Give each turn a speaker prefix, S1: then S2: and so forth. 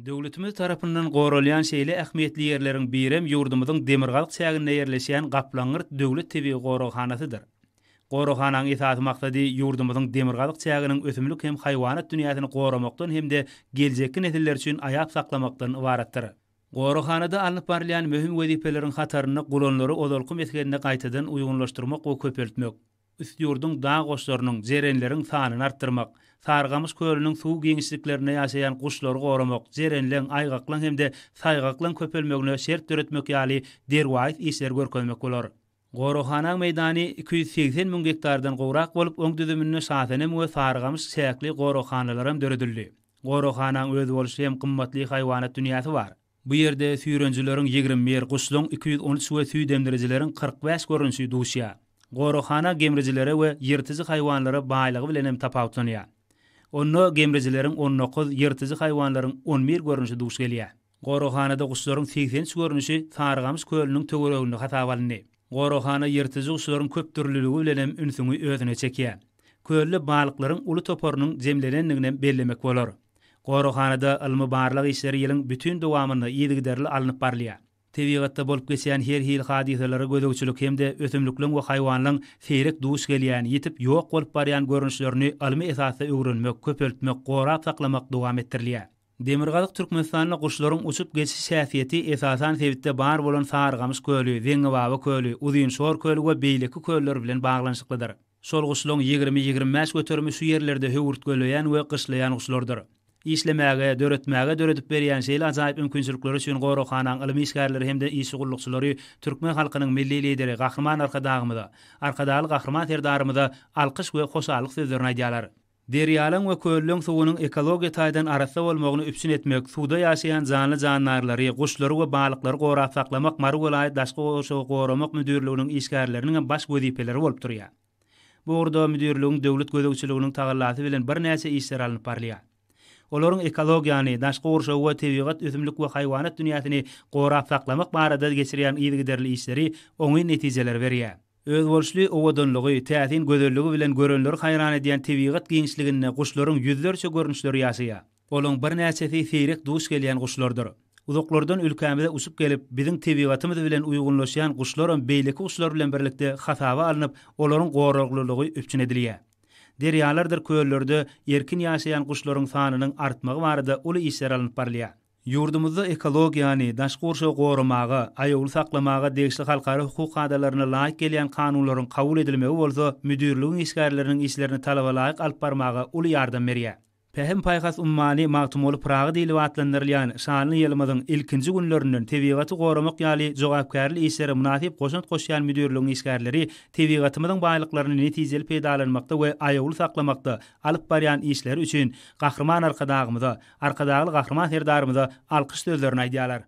S1: Döwletimiz tarapyndan goralýan şeýle ähmiýetli ýerleriň birem ýurdumyzyň demirgazyk çäginde ýerleşýän Gaplaňgyrt döwlet tebigy goraghanasydyr. Goraghanaň esasy maksady ýurdumyzyň demirgazyk çäginiň ösümlik hem haýwanat dünýäsini goramakdan hem-de geljekki nesiller üçin aýap saklamakdan ybaratdyr. Goraghanada alnyp barylýan möhüm wezipeleriň hatarynda gulanlary ozalky mesgenine gaýtadan uýgunlaşdyrmak we köpeltmek, Üstýurduň dag goşlarynyň, jerenleriň sanyny artdyrmak, Sarygamyş kölüniň suw giňişliklerinde ýaşaýan guşlary goramak, jerenleň, aýgaklaň hem-de saýgaklaň köpelmegine şert döretmek ýaly derwaýys işleri görkezmek bolar. Goraghanaň meýdany 280 müň gektardan gowrak bolup, oň düzüminde Şasenem we Sarygamyş çäkli goraghanalaram döredildi. Goraghanaň özboluşly hem gymmatly haýwanat dünýäsi bar. Bu ýerde süýrenjileriň 21, guşlaň 213 we süýdemdirijileriň 45 görnüşi duşýar. Goraghana gemrijilere we ýyrtyjy haýwanlara baýlygy bilen hem tapawutlanýar. Onda gemrijileriň on dokuz, ýyrtyjy haýwanlaryň on bir görnüşi duş gelýär. Goraghanada guşlaryň 83 görnüşi Sarygamyş kölüniň töwereginde hasaba alyndy. Goraghana ýyrtyjy guşlaryň köpdürlüligi bilen hem ünsüňi özüne çekýär. Kölde balyklaryň uly toparynyň jemlenendiginem bellemek bolar. Goraghanada ylmy-barlag işleri ýylyň bütin dowamynda yzygiderli alnyp barylýar. Tebigatda bolup geçýän her hili hadysalara gözegçilik hem-de ösümlikleň we haýwanlaň seýrek duş gelýän, ýitip ýok bolup barýan görnüşlerini ylmy esasda öwrenmek, köpeltmek, gorap saklamak dowam etdirilýär. Demirgazyk Türkmenistanda guşlaryň uçup geçiş häsiýeti esasan sebitde bar bolan Sarygamyş köli, Zeňňibaba köli, Uzynşor köli we beýleki köller bilen baglanyşyklydyr. Şol guşlaň 20-25 göterimi şu ýerlerde höwürtgeleýän we gyşlaýan guşlardyr. Işlemäge, döretmäge döredip berýän şeýle ajaýyp mümkinçilikleri üçin goraghanaň ylmy işgärleri hem-de işçi gullukçylary türkmen halkynyň Milli Lideri Gahryman Arkadagymyza, Arkadagly Gahryman Serdarymyza alkyş we hoşallyk sözlerini aýdýarlar. Derýalaň we kölleň suwunyň ekologiýa taýdan arassa bolmagyny üpjün etmek, suwda ýaşaýan janly-jandarlary, guşlary we balyklary gorap saklamak Mary welaýat daşky gurşawy goramak müdirliginiň işgärleriniňem baş wezipeleri bolup durýar. Bu ugurda müdirligiň döwlet gözegçiliginiň tagallasy bilen birnäçe işler alnyp barylýar. Olaryň ekologiýany, daşky gurşawy we tebigat, ösümlik we haýwanat dünýäsini gorap saklamak barada geçirýän yzygiderli işleri oňyn netijeleri berýär. Özboluşly owadanlygy, täsin gözelligi bilen görenleri haýran edýän tebigat giňişliginde guşlaryň ýüzlerçe görnüşleri ýaşaýar. Olaň birnäçesi seýrek duş gelýän guşlardyr. Uzaklardan ülkämize uçup gelip, biziň tebigatymyz bilen uýgunlaşýan guşlaram beýleki guşlar bilen birlikde hasaba alnyp, olaryň goraglylygy üpjün edilýär. Derýalardyr köllerde erkin ýaşaýan guşlaryň sanynyň artmagy barada uly işler alnyp barylýar. Ýurdumyzda ekologiýany, daşky gurşawy goramaga, aýawly saklamaga degişli halkara hukuk kadalaryna laýyk gelýän kanunlaryň kabul edilmegi bolsa müdirligiň işgärleriniň işlerini talaba laýyk alyp barmaga uly ýardam berýär. Pähim-paýhas ummany Magtymguly Pyragy diýlip atlandyrylýan şanly ýylymyzyň ilkinji günlerinden tebigaty goramak ýaly jogapkärli işlere mynasyp goşant goşýan müdirligiň işgärleri tebigatymyzyň baýlyklaryny netijeli peýdalanmakda we aýawly saklamakda alyp barýan işleri üçin Gahryman Arkadagymyza, Arkadagly Gahryman Serdarymyza alkyş sözlerini aýdýarlar.